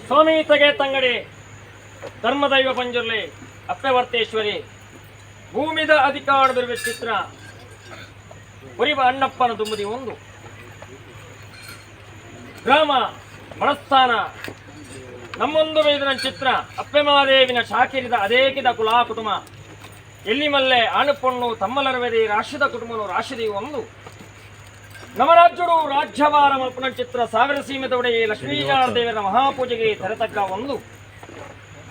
ಸ್ವಾಮಿ ತಗೆ ತಂಗಡಿ ಧರ್ಮದೈವ ಪಂಜುರ್ಲಿ ಅಪ್ಪೆವರ್ತೇಶ್ವರಿ ಭೂಮಿದ ಅಧಿಕಾರದರುವ ಚಿತ್ರ ಒರಿವ ಅಣ್ಣಪ್ಪನ ದುಮ್ಮದಿ ಒಂದು ಗ್ರಾಮ ಮನಸ್ಥಾನ ನಮ್ಮೊಂದು ವೇದನ ಚಿತ್ರ ಅಪ್ಪೆ ಮಹಾದೇವಿನ ಶಾಕಿರಿದ ಅದೇಕಿದ ಕುಲಾ ಕುಟುಂಬ ಎಲ್ಲಿ ಮಲ್ಲೆ ಆಣುಪೊಣ್ಣು ತಮ್ಮಲರವೆದಿ ರಾಷ್ಟ್ರದ ಕುಟುಂಬನು ರಾಶಿದಿ ಒಂದು ನವರಾಜ್ಯಡು ರಾಜ್ಯಭಾರ ಮಲ್ಪನ ಚಿತ್ರ ಸಾವಿರ ಸೀಮೆದೊಡೆಯ ಲಕ್ಷ್ಮೀನಾರಾಯಣ ದೇವರ ಮಹಾಪೂಜೆಗೆ ತೆರೆತಕ್ಕ ಒಂದು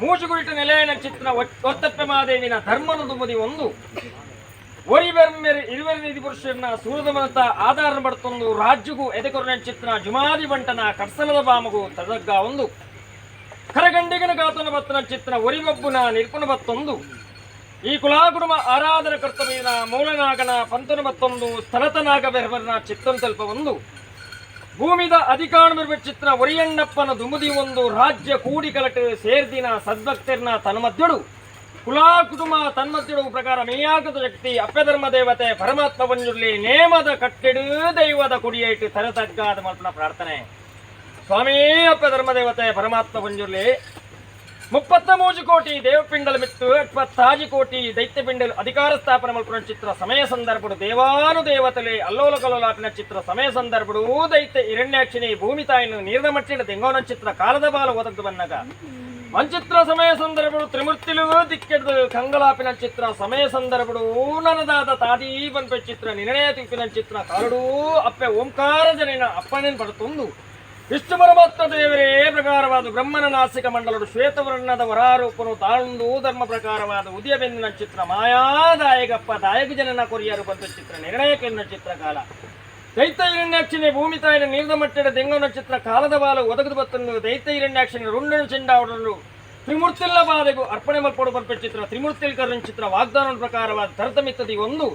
ಮೂಜುಗುರಿಟ ನೆಲೆಯನ ಚಿತ್ರ ಒತ್ತಪ್ಪೆ ಮಹಾದೇವಿನ ಧರ್ಮನ ದುಮದಿ ಒಂದು ಒರಿಬೆರ್ಮೆರ್ ಇರುವೆರ್ ನಿಧಿ ಪುರುಷರನ್ನ ಸೂರದ ಆಧಾರ ಪಡ್ತೊಂದು ರಾಜ್ಯಗೂ ಎದೆಕೊರನ ಚಿತ್ರ ಜುಮಾದಿ ಬಂಟನ ಕಡ್ಸಲದ ಬಾಮಗು ತದಗ್ಗ ಒಂದು ಕರಗಂಡಿಗನ ಗಾತನ ಬತ್ತನ ಚಿತ್ರ ಒರಿಬೊಬ್ಬುನ ನಿರ್ಪುಣ ಬತ್ತೊಂದು ಈ ಕುಲಾಕುಡುಮ ಆರಾಧನ ಕರ್ತವ್ಯನ ಮೂಲನಾಗನ ಪಂತನ ಬತ್ತೊಂದು ಸ್ಥಳತನಾಗ ಬೆರಬರನ ಚಿತ್ತನ್ ತಲ್ಪ ಒಂದು ಭೂಮಿದ ಅಧಿಕಾರಮಿರುವ ಚಿತ್ರ ಒರಿಯಣ್ಣಪ್ಪನ ದುಮುದಿ ಒಂದು ರಾಜ್ಯ ಕೂಡಿ ಕಲಟು ಸೇರ್ದಿನ ಸದ್ಭಕ್ತರ್ನ ತನ್ಮಧ್ಯಡು ಕುಲಾ ಕುಟುಂಬ ತನ್ಮಧ್ಯಡು ಪ್ರಕಾರ ಮೇಯಾಗದ ಶಕ್ತಿ ಅಪ್ಪಧರ್ಮ ದೇವತೆ ಪರಮಾತ್ಮ ಬಂಜುರ್ಲಿ ನೇಮದ ಕಟ್ಟಿಡು ದೈವದ ಕುಡಿಯೈಟು ತರತಗ್ಗಾದ ಮಲ್ಪನ ಪ್ರಾರ್ಥನೆ. ಸ್ವಾಮಿ ಅಪ್ಪ ಧರ್ಮ ದೇವತೆ ಪರಮಾತ್ಮ ಬಂಜುರ್ಲಿ 33 ಕೋಟಿ ದೇವಪಿಂಡಲ ಮಿತ್ತು 26 ಕೋಟಿ ದೈತ್ಯ ಪಿಂಡಲು ಅಧಿಕಾರ ಸ್ಥಾಪನೆ ಮಲ್ಪುನ ಚಿತ್ರ ಸಮಯ ಸಂದರ್ಭಡು ದೇವಾನು ದೇವತಲೆ ಅಲ್ಲೋಲ ಕಲ್ಲೋಲಾಪಿನ ಚಿತ್ರ ಸಮಯ ಸಂದರ್ಭಡು ದೈತ್ಯ ಹಿರಣ್ಯಾಕ್ಷಿಣಿ ಭೂಮಿ ತಾಯಿನ ನೀರಿನ ಮಟ್ಟಿನ ದೆಂಗೋನ ಚಿತ್ರ ಕಾಲದ ಬಾಲ ಒದಗ್ದು ಬನ್ನಗ ಮಂಚಿತ್ರ ಸಮಯ ಸಂದರ್ಭಡು ತ್ರಿಮೂರ್ತಿಲು ದಿಕ್ಕೆಡ್ದು ಕಂಗಲಾಪಿನ ಚಿತ್ರ ಸಮಯ ಸಂದರ್ಭಡು ನನದಾದ ತಾದೀ ಬನ್ಪೆ ಚಿತ್ರ ನಿರ್ಣಯ ತೀರ್ಪಿನ ಚಿತ್ರ ಕಾಲಡೂ ಅಪ್ಪೆ ಓಂಕಾರ ಜನಿನ ಅಪ್ಪನೇನ್ ಪಡುತ್ತೊಂದು ವಿಷ್ಣು ಪರಮಾತ್ಮ ದೇವರೇ ಪ್ರಕಾರವಾದ ಬ್ರಹ್ಮನ ನಾಸಿಕ ಮಂಡಲಡು ಶ್ವೇತವರ್ಣದ ವರಾರೂಪನು ತಾಳುಂದು ಧರ್ಮ ಪ್ರಕಾರವಾದ ಉದಯಬೆಂದಿನ ಚಿತ್ರ ಮಾಯಾದಾಯಕಪ್ಪ ದಾಯಕ ಜನನ ಕೊರಿಯರು ಬಂದ ಚಿತ್ರ ನಿರ್ಣಯಕ್ಕೆ ಚಿತ್ರಕಾಲ ದೈತ್ಯ ಹಿರಣ್ಯಾಕ್ಷಿಣಿ ಭೂಮಿ ತಾಯಿನ ನೀರ್ದ ಮಟ್ಟದ ದೆಂಗನ ಚಿತ್ರ ಕಾಲದ ಬಾಲ ಒದಗದು ಬತ್ತನ್ನು ದೈತ್ಯ ಹಿರಣ್ಯಾಕ್ಷಿಣಿ ರುಂಡನು ಚೆಂಡಾವಡಲು ತ್ರಿಮೂರ್ತಿಲ್ಲ ಬಾಧೆಗೂ ಅರ್ಪಣೆ ಮಲ್ಪಡು ಬರ್ಪ ಚಿತ್ರ ತ್ರಿಮೂರ್ತಿಲ್ ಕರುಣ ಚಿತ್ರ ವಾಗ್ದಾನ ಪ್ರಕಾರವಾದ ತರತಮಿತ್ತದಿ ಒಂದು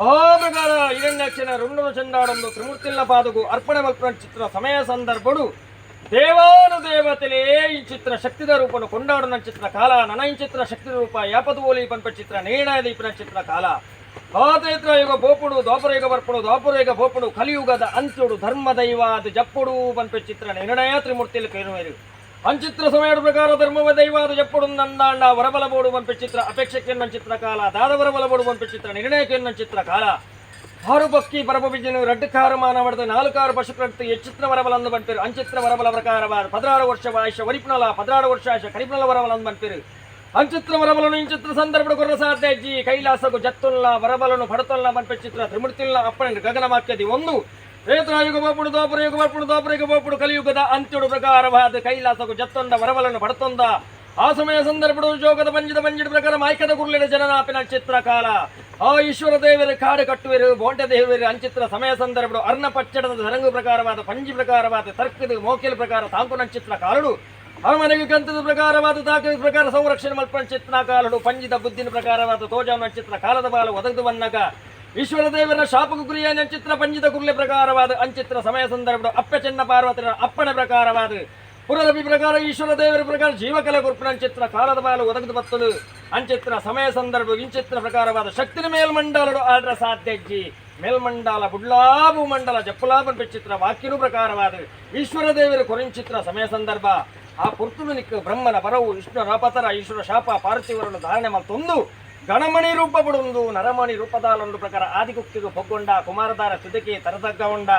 ಆ ಪ್ರಕಾರ ಹಿರಣ್ಯಾಕ್ಷನ ರುಂಡನು ಚೆಂಡಾಡೊಂದು ತ್ರಿಮೂರ್ತಿಲ್ಲ ಪಾದಗೂ ಅರ್ಪಣೆ ಮಲ್ಪನ ಚಿತ್ರ ಸಮಯ ಸಂದರ್ಭಡು ದೇವಾನು ದೇವತೆಲೇ ಈ ಚಿತ್ರ ಶಕ್ತಿದ ರೂಪನು ಕೊಂಡಾಡುನ ಚಿತ್ರ ಕಾಲ ನನ ಈ ಚಿತ್ರ ಶಕ್ತಿ ರೂಪ ಯಾಪದು ಓಲಿ ಪನ್ಪ ಚಿತ್ರ ನೇಣಾಯ ದೀಪನ ಚಿತ್ರ ಕಾಲ ಯುಗ ಬೋಪುಡು ದ್ವಾಪರಯುಗ ಬರ್ಪುಡು ದ್ವಾಪರಯುಗ ಬೋಪುಡು ಕಲಿಯುಗದ ಅಂತ್ಯುಡು ಧರ್ಮ ದೈವಾದ ಜಪ್ಪುಡು ಪನ್ಪ ಚಿತ್ರ ನಿರ್ಣಯ ತ್ರಿಮೂರ್ತಿಯಲ್ಲಿ ಕೈನುವೇರು ಅಂಚಿತ್ರ ಸಮಯದ ಪ್ರಕಾರ ಧರ್ಮವ ದೈವಾದ ಜಪ್ಪುಡು ನಂದಾಂಡ ವರಬಲ ಬೋಡು ಪನ್ಪ ಚಿತ್ರ ಅಪೇಕ್ಷಕ್ಕೆ ಚಿತ್ರ ಕಾಲ ದಾದ ವರಬಲ ಬೋಡು ಪನ್ಪ ಚಿತ್ರ ನಿರ್ಣಯಕ್ಕೆ ಚಿತ್ರ ಕಾಲ ಆರು ಬಕ್ಕಿ ಪರಮ ಬಿಜನು ರಡ್ಡು ಕಾರು ಮಾನವಡ್ದು ನಾಲ್ಕು ಕಾರು ಪಶುಕಡ್ತು ಎಚ್ಚಿತ್ರ ವರಬಲಂದು ಬಂಪೇರು ಅಂಚಿತ್ರ ವರಬಲ ಪ್ರಕಾರ 16 ವರ್ಷ ಆಯುಷ ವರಿಪುನಲ 16 ವರ್ಷ ಆಯುಷ ಕರಿಪುನಲ ವರಬಲಂದು ಬಂಪೇರು ಅಂಚಿತ್ರ ವರಬಲನು ಇಂಚಿತ್ರ ಸಂದರ್ಭ ಕೊರ್ರ ಸಾಧ್ಯ ಅಜ್ಜಿ ಕೈಲಾಸಗು ಜತ್ತುಲ್ಲ ವರಬಲನು ಪಡತೊಲ್ಲ ಬಂಪೆ ಚಿತ್ರ ತ್ರಿಮೂರ್ತಿಲ್ಲ ಅಪ್ಪಣೆ ಗಗನ ವಾಕ್ಯದಿ ಒಂದು ತ್ರೇತಾಯುಗ ಬೋಪುಡು ದ್ವಾಪರಯುಗ ಬರ್ಪುಡು ದ್ವಾಪರಯುಗ ಬೋಪುಡು ಕಲಿಯುಗದ ಅಂತ್ಯುಡು ಪ್ರಕಾರವಾದ ಕೈಲಾಸಗು ಜತ್ತೊಂದ ವರಬಲನು ಪಡತೊಂದ ಆ ಸಮಯ ಸಂದರ್ಭಡು ಜೋಗದ ಪಂಜಿದ ಪಂಜಿಡ ಪ್ರಕಾರ ಮಾಯ್ಕದ ಗುರುಳಿನ ಜನನಾಪಿನ ಚಿತ್ರಕಾಲ ಆ ಈಶ್ವರ ದೇವರು ಕಾಡು ಕಟ್ಟುವೆರು ಬೋಂಟೆ ದೇವರು ಅಂಚಿತ್ರ ಸಮಯ ಸಂದರ್ಭಡು ಅರ್ಣ ಪಚ್ಚಡದ ಸರಂಗು ಪ್ರಕಾರವಾದ ಪಂಜಿ ಪ್ರಕಾರವಾದ ತರ್ಕದ ಮೋಕಿಲ ಪ್ರಕಾರ ತಾಂಕುನ ಚಿತ್ರ ಕಾಲಡು ಅರಮನೆಗೆ ಕಂತದ ಪ್ರಕಾರವಾದ ತಾಕದ ಪ್ರಕಾರ ಸಂರಕ್ಷಣೆ ಮಲ್ಪನ ಚಿತ್ರ ಕಾಲಡು ಪಂಜಿದ ಬುದ್ಧಿನ ಪ್ರಕಾರವಾದ ತೋಜಾವನ ಚಿತ್ರ ಕಾಲದ ಬಾಲ ಒದಗದು ಬನ್ನಗ ಈಶ್ವರ ದೇವರ ಶಾಪಕು ಗುರಿಯಾನ ಚಿತ್ರ ಪಂಜಿದ ಕುರ್ಲೆ ಪ್ರಕಾರವಾದ ಅಂಚಿತ್ರ ಸಮಯ ಸಂದರ್ಭಡು ಅಪ್ಪೆ ಚೆನ್ನ ಪಾರ್ವತಿನ ಅಪ್ಪಣೆ ಪ್ರಕಾರವಾದ ಪುರರವಿ ಪ್ರಕಾರ ಈಶ್ವರ ದೇವರ ಪ್ರಕಾರ ಜೀವಕಲೆ ಗುರುಪಿನ ಚಿತ್ರ ಕಾಲದ ಬಾಲ ಒದಗದು ಬತ್ತಲು ಅಂಚಿತ್ರ ಸಮಯ ಸಂದರ್ಭ ಇಂಚಿತ್ರ ಪ್ರಕಾರವಾದ ಶಕ್ತಿನ ಮೇಲ್ಮಂಡಲಡು ಆಡ್ರ ಸಾಧ್ಯಜ್ಜಿ ಮೇಲ್ಮಂಡಲ ಬುಡ್ಲಾಬು ಮಂಡಲ ಜಪ್ಪುಲಾಬನ್ ಚಿತ್ರ ವಾಕ್ಯನು ಪ್ರಕಾರವಾದ ಈಶ್ವರ ದೇವರ ಕೊರಿಂಚಿತ್ರ ಸಮಯ ಸಂದರ್ಭ ಆ ಪುರ್ತುನಿಕ್ ಬ್ರಹ್ಮನ ಪರವು ವಿಷ್ಣು ರಪತರ ಈಶ್ವರ ಶಾಪ ಪಾರ್ಥಿವರನ್ನು ಧಾರಣೆ ಮಲ್ತೊಂದು ಗಣಮಣಿ ರೂಪ ಬುಡುಂದು ನರಮಣಿ ರೂಪದಾಲೊಂದು ಪ್ರಕಾರ ಆದಿಗುಕ್ತಿಗೂ ಪೊಗ್ಗೊಂಡ ಕುಮಾರದಾರ ಸುದಕಿ ತರತಗ್ಗಗೊಂಡ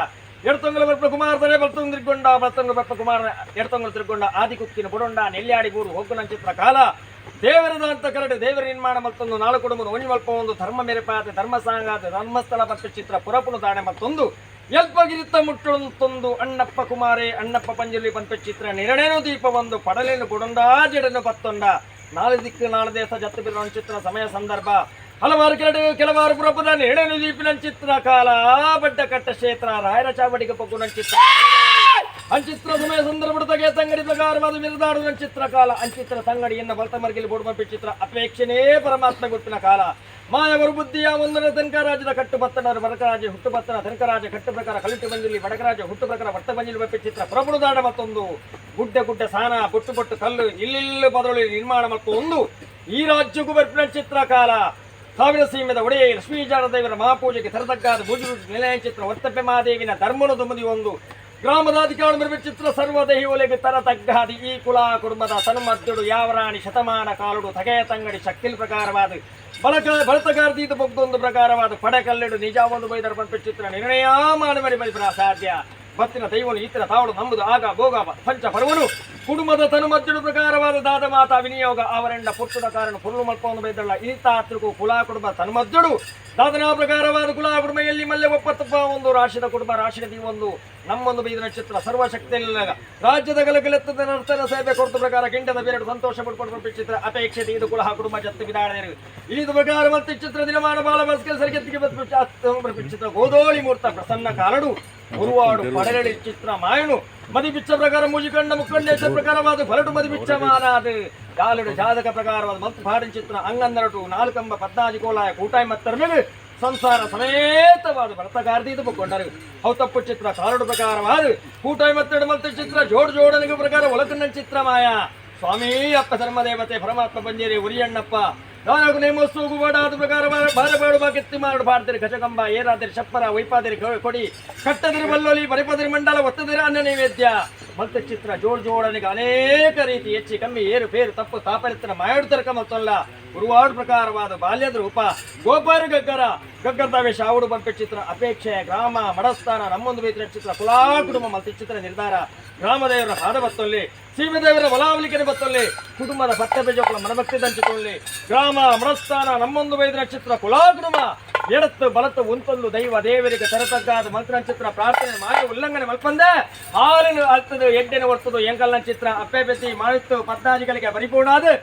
ಎಡ್ತೊಂಗಲ ಬರ್ಪ ಕುಮಾರದನೆ ಬರ್ತೊಂದು ತಿರ್ಗೊಂಡ ಬರ್ತೊಂಗಲ ಬರ್ಪ ಕುಮಾರ ಎಡ್ತೊಂಗಲ ತಿರ್ಗೊಂಡ ಆದಿಕುಕ್ಕಿನ ಬುಡೊಂಡ ನೆಲ್ಯಾಡಿ ಬೂರು ಹೋಗ್ಗುನ ಚಿತ್ರ ಕಾಲ ದೇವರದ ಅಂತ ಕರಡು ದೇವರ ನಿರ್ಮಾಣ ಮತ್ತೊಂದು ನಾಲ್ಕು ಕುಟುಂಬದ ಒಂಜಿ ಮಲ್ಪ ಒಂದು ಧರ್ಮ ಮೆರೆಪಾತೆ ಧರ್ಮ ಸಾಂಗಾತೆ ಧರ್ಮಸ್ಥಳ ಪಟ್ಟು ಚಿತ್ರ ಪುರಪುನು ದಾಣೆ ಮತ್ತೊಂದು ಎಲ್ಪಗಿರಿತ್ತ ಮುಟ್ಟೊಂದು ಅಣ್ಣಪ್ಪ ಕುಮಾರೆ ಅಣ್ಣಪ್ಪ ಪಂಜುರ್ಲಿ ಪಂಪ ಚಿತ್ರ ನಿರಣೇನು ದೀಪ ಒಂದು ಪಡಲೇನು ಬುಡೊಂಡ ಜಡನು ಪತ್ತೊಂಡ ನಾಳೆ ದಿಕ್ಕು ನಾಳೆ ದೇಶ ಜತ್ತು ಬಿರುವ ಚಿತ್ರ ಸಮಯ ಸಂದರ್ಭ ಹಲವಾರು ಕೆರಡು ಕೆಲವಾರು ಪುರಪದ ನೇಣನು ದೀಪಿನ ಚಿತ್ರ ಕಾಲ ಬಡ್ಡ ಕಟ್ಟ ಕ್ಷೇತ್ರ ರಾಯರ ಚಾವಡಿಗೆ ಪೊಗ್ಗುನ ಚಿತ್ರ ಅಂಚಿತ್ರ ಸಮಯ ಸಂದರ್ಭ ತಗೆ ತಂಗಡಿ ಪ್ರಕಾರವಾದ ಮಿರಿದಾಡುವ ಚಿತ್ರ ಕಾಲ ಅಂಚಿತ್ರ ತಂಗಡಿಯನ್ನ ಬಲ್ತಮರ್ಗಿಲಿ ಬೋಡುವ ಚಿತ್ರ ಅಪೇಕ್ಷೆನೇ ಪರಮಾತ್ಮ ಗುರುತಿನ ಕಾಲ ಮಾಯವರು ಬುದ್ಧಿಯ ಒಂದನೇ ತನಕರಾಜದ ಕಟ್ಟು ಬತ್ತನರು ಬಡಕರಾಜ ಹುಟ್ಟು ಬತ್ತನ ತನಕರಾಜ ಕಟ್ಟು ಪ್ರಕಾರ ಕಲಿಟು ಬಂಜಿಲಿ ಬಡಕರಾಜ ಹುಟ್ಟು ಪ್ರಕಾರ ವರ್ತ ಬಂಜಿಲಿ ಬಪ್ಪೆ ಚಿತ್ರ ಪ್ರಬುಡುದಾಡ ಮತ್ತೊಂದು ಗುಡ್ಡೆ ಗುಡ್ಡೆ ಸಾನ ಬೊಟ್ಟು ಬೊಟ್ಟು ಕಲ್ಲು ಇಲ್ಲಿಲ್ಲು ಬದಲು ನಿರ್ಮಾಣ ಮತ್ತು ಒಂದು ಈ ರಾಜ್ಯಕ್ಕೂ ಬರ್ಪಿನ ಚಿತ್ರಕಾಲ ಸಾವಿರ ಸೀಮೆದ ಒಡೆಯ ಲಕ್ಷ್ಮೀಜಾನ ದೇವರ ಮಹಾಪೂಜೆಗೆ ತರತಗ್ಗಾದ ಭುಜ ನಿಲಯ ಚಿತ್ರ ಒತ್ತಪ್ಪೆ ಮಹಾದೇವಿನ ಧರ್ಮನು ದುಮದಿ ಒಂದು ಗ್ರಾಮದ ಅಧಿಕಾರ ಚಿತ್ರ ಸರ್ವದೈವಲೆಗೆ ತರ ತಗ್ಗಾದಿ ಈ ಕುಲ ಕುಟುಂಬದ ತನ್ಮದ್ದುಡು ಯಾವರಾಣಿ ಶತಮಾನ ಕಾಲುಡು ತಗೆಯ ತಂಗಡಿ ಶಕ್ತಿಲ್ ಪ್ರಕಾರವಾದ ಬಳಕ ಬಳತಗಾರ್ದೀತ ಬೊಗ್ದೊಂದು ಪ್ರಕಾರವಾದ ಪಡಕಲ್ಲೆಡು ನಿಜ ಒಂದು ಬೈದರ ಪಂಪ ಚಿತ್ರ ನಿರ್ಣಯ ಮಾನವರಿ ಬೈಪರ ಸಾಧ್ಯ ಬತ್ತಿನ ದೈವನು ಈತನ ತಾವಳು ನಂಬುದು ಆಗ ಭೋಗ ಪಂಚ ಪರ್ವನು ಕುಟುಂಬದ ತನುಮಜ್ಜುಡು ಪ್ರಕಾರವಾದ ದಾದ ಮಾತಾ ವಿನಿಯೋಗ ಅವರೆಂಡ ಪುಟ್ಟದ ಕಾರಣ ಪುರುಳು ಮಲ್ಪವನ್ನು ಬೈದಲ್ಲ ಈತಾತ್ರಿಕು ಕುಲ ಕುಟುಂಬ ತನುಮಜ್ಜುಡು ದಾದನ ಪ್ರಕಾರವಾದ ಕುಲ ಕುಟುಂಬ ಎಲ್ಲಿ ಮಲ್ಲೆ ಒಪ್ಪತ್ತಪ್ಪ ಒಂದು ರಾಶಿದ ಕುಟುಂಬ ರಾಶಿದ ಒಂದು ನಮ್ಮೊಂದು ಬೈದ ನಕ್ಷತ್ರ ಸರ್ವಶಕ್ತಿಯಲ್ಲಿ ರಾಜ್ಯದ ಗಲಗಲೆತ್ತದ ನರ್ತನ ಸೇವೆ ಕೊರತು ಪ್ರಕಾರ ಗಿಂಡದ ಬೇರೆಡು ಸಂತೋಷ ಪಡ್ಕೊಂಡು ಚಿತ್ರ ಅಪೇಕ್ಷೆ ಇದು ಕುಲ ಕುಟುಂಬ ಜತ್ತು ಬಿದಾಡದರು ಇದು ಪ್ರಕಾರ ಮತ್ತು ಚಿತ್ರ ದಿನಮಾನ ಬಾಲ ಬಸ್ಕೆ ಸರಿಗೆತ್ತಿಗೆ ಚಿತ್ರ ಗೋದೋಳಿ ಮೂರ್ತ ಪ್ರಸನ್ನ ಕಾಲಡು ಗುರುವಾಡು ಪಡಗಳಿ ಚಿತ್ರ ಮಾಯನು ಮದಿಬಿಚ್ಚ ಪ್ರಕಾರ ಮುಜಿಕಂಡ ಮುಕ್ಕಂಡೇಶ ಪ್ರಕಾರವಾದ ಹೊರಟು ಮದಿಬಿಚ್ಚ ಮಾನಾದ ಕಾಲಡು ಜಾತಕ ಪ್ರಕಾರವಾದ ಮತ್ತು ಪಾಡಿನ ಚಿತ್ರ ಅಂಗಂದರಟು ನಾಲ್ಕಂಬ ಪದ್ನಾಜಿ ಕೋಲಾಯ ಕೂಟಾಯಿ ಮತ್ತರ ಮೇಲೆ ಸಂಸಾರ ಸಮೇತವಾದ ಭರತಗಾರ್ದಿ ಇದು ಕೊಂಡರು ಅವು ತಪ್ಪು ಚಿತ್ರ ಕಾರಡು ಪ್ರಕಾರವಾದ ಕೂಟಾಯಿ ಮತ್ತೆರಡು ಮತ್ತು ಚಿತ್ರ ಜೋಡು ಜೋಡನಿಗೆ ಪ್ರಕಾರ ಒಲಕನ್ನ ಚಿತ್ರ ಮಾಯ ಸ್ವಾಮಿ ಅಪ್ಪ ಧರ್ಮದೇವತೆ ಪರಮಾತ್ಮ ಬಂಜೇರಿ ಉರಿಯಣ್ಣಪ್ಪ ದಾನಗು ನೇಮೋತ್ಸವ ಆದ ಪ್ರಕಾರ ಬಾರಬಾಡು ಬಾಕೆತ್ತಿ ಮಾರಡು ಬಾರ್ದಿರಿ ಗಜಗಂಬ ಏರಾದಿರಿ ಚಪ್ಪರ ವೈಪಾದಿರಿ ಕೊಡಿ ಕಟ್ಟದಿರಿ ಬಲ್ಲೊಲಿ ಬರಿಪದಿರಿ ಮಂಡಲ ಒತ್ತದಿರ ಅನ್ನ ನೈವೇದ್ಯ ಮತ್ತು ಚಿತ್ರ ಜೋಡ್ ಜೋಡನಿಗೆ ಅನೇಕ ರೀತಿ ಹೆಚ್ಚಿ ಕಮ್ಮಿ ಏರು ಪೇರು ತಪ್ಪು ತಾಪರಿತನ ಮಾಯಾಡುತ್ತರಕ ಮತ್ತಲ್ಲ ಗುರುವಾಡು ಪ್ರಕಾರವಾದ ಬಾಲ್ಯದ ರೂಪ ಗೋಪಾರ ಗಗ್ಗರ ಗಗ್ಗರದಾವೆ ಶಾವುಡು ಬಂಪೆ ಚಿತ್ರ ಅಪೇಕ್ಷೆ ಗ್ರಾಮ ಮಡಸ್ಥಾನ ನಮ್ಮೊಂದು ಬೇತಿನ ಚಿತ್ರ ಕುಲಾ ಕುಟುಂಬ ಮತ್ತು ಚಿತ್ರ ನಿರ್ಧಾರ ಗ್ರಾಮದೇವರ ಹಾದ ಬತ್ತೊಲ್ಲಿ ಸೀಮೆದೇವರ ಬಲಾವಲಿಕೆನ ಬತ್ತೊಲ್ಲಿ ಕುಟುಂಬದ ಪತ್ತೆ ಬೇಜೋಕುಲ ಮನಭಕ್ತಿ ದಂಚಿಕೊಳ್ಳಿ ಗ್ರಾಮ ಮಡಸ್ಥಾನ ನಮ್ಮೊಂದು ಬೈದಿನ ಚಿತ್ರ ಕುಲಾ ಕುಟುಂಬ ಎಡತ್ತು ಬಲತ್ತು ಉಂತೊಂದು ದೈವ ದೇವರಿಗೆ ತರತಗ್ಗಾದ ಮಂತ್ರ ಚಿತ್ರ ಪ್ರಾರ್ಥನೆ ಮಾಡಿ ಉಲ್ಲಂಘನೆ ಮಲ್ಪಂದೆ ಹಾಲಿನ ಅಲ್ತದು ಎಡ್ಡೆನ ಒರ್ತದು ಎಂಕಲ್ನ ಚಿತ್ರ ಅಪ್ಪೆ ಬೆತ್ತಿ ಮಾಡಿತ್ತು ಪದ್ನಾಜಿಗಳಿಗೆ ಪರಿಪೂರ್ಣ ಅದು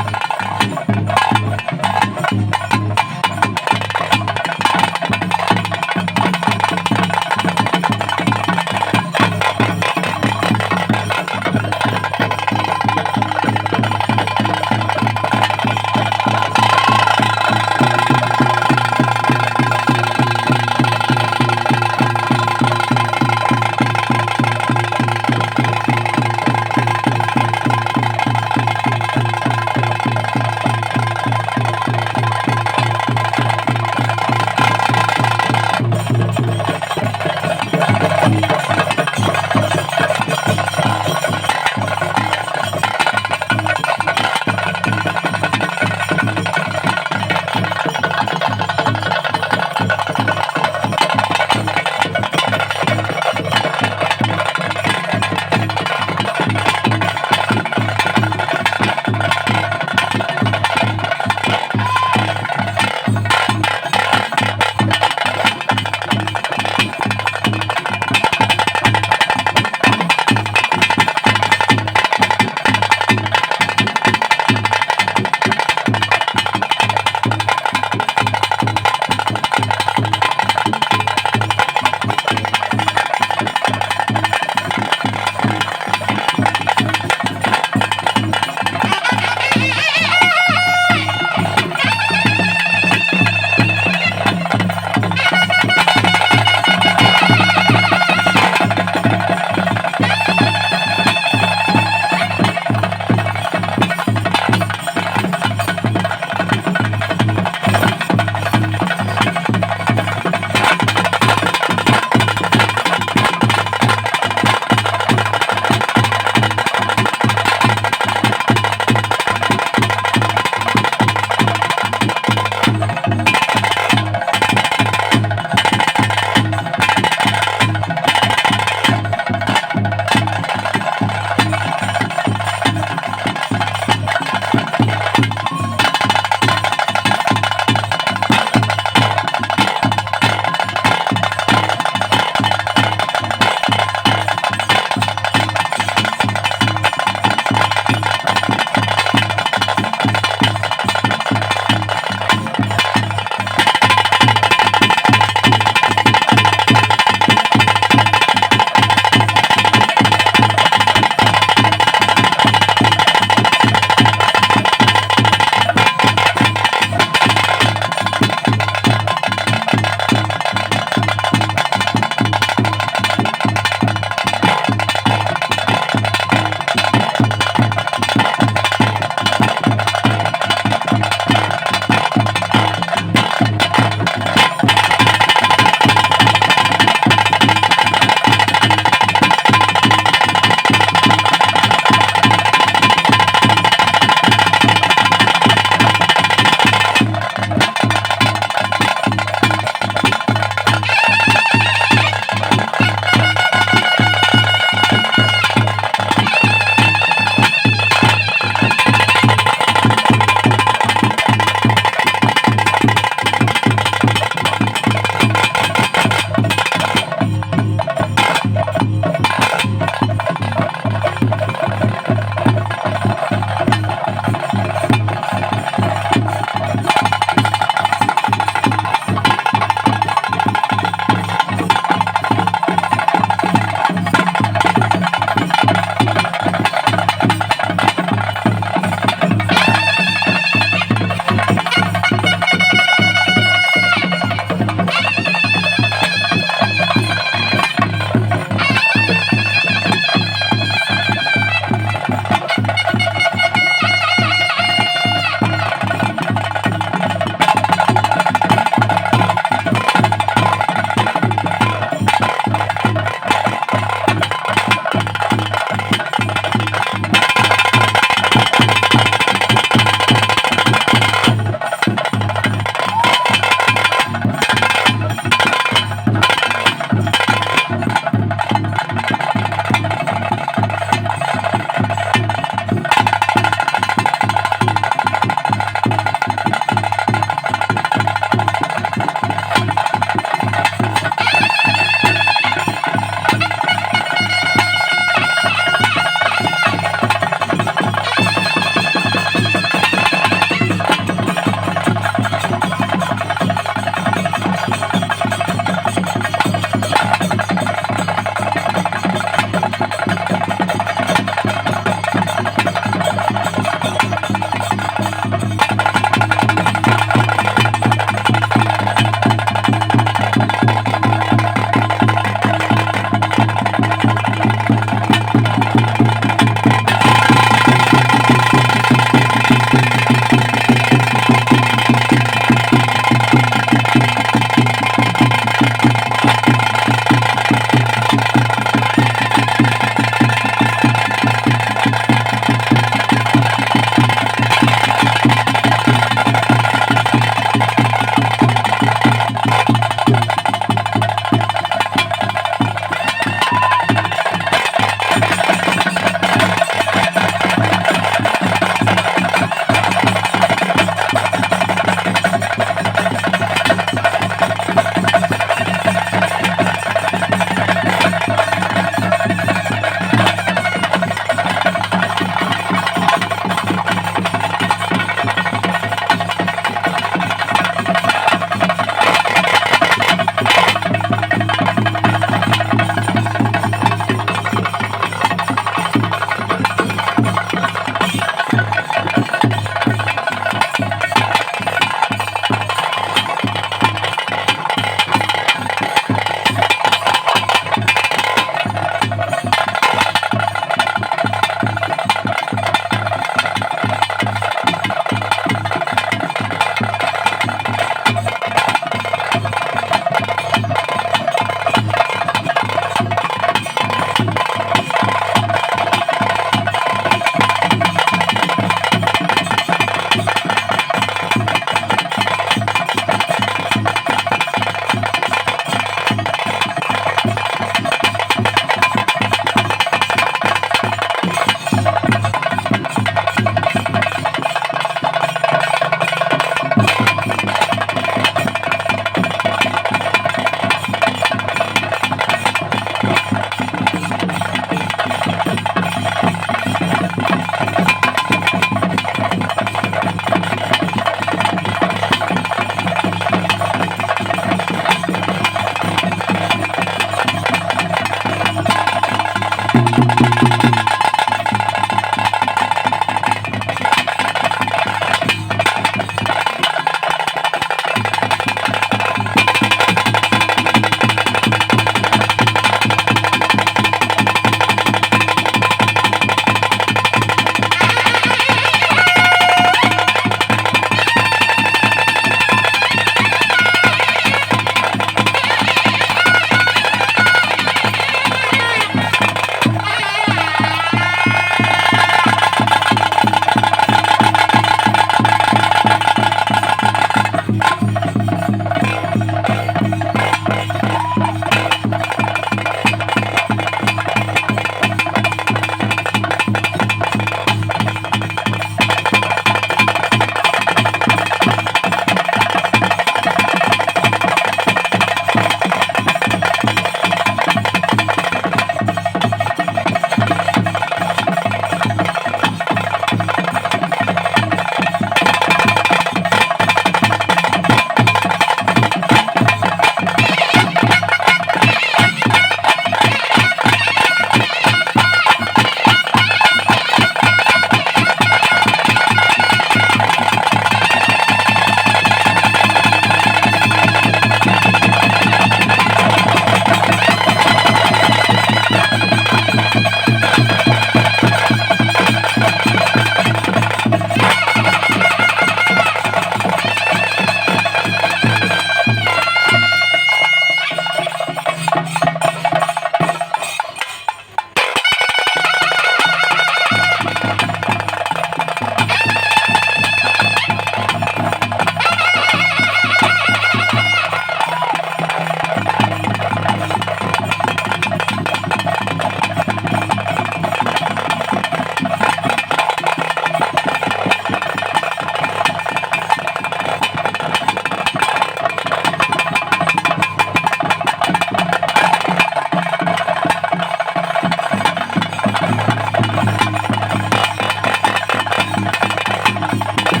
ಠಠಠಠ.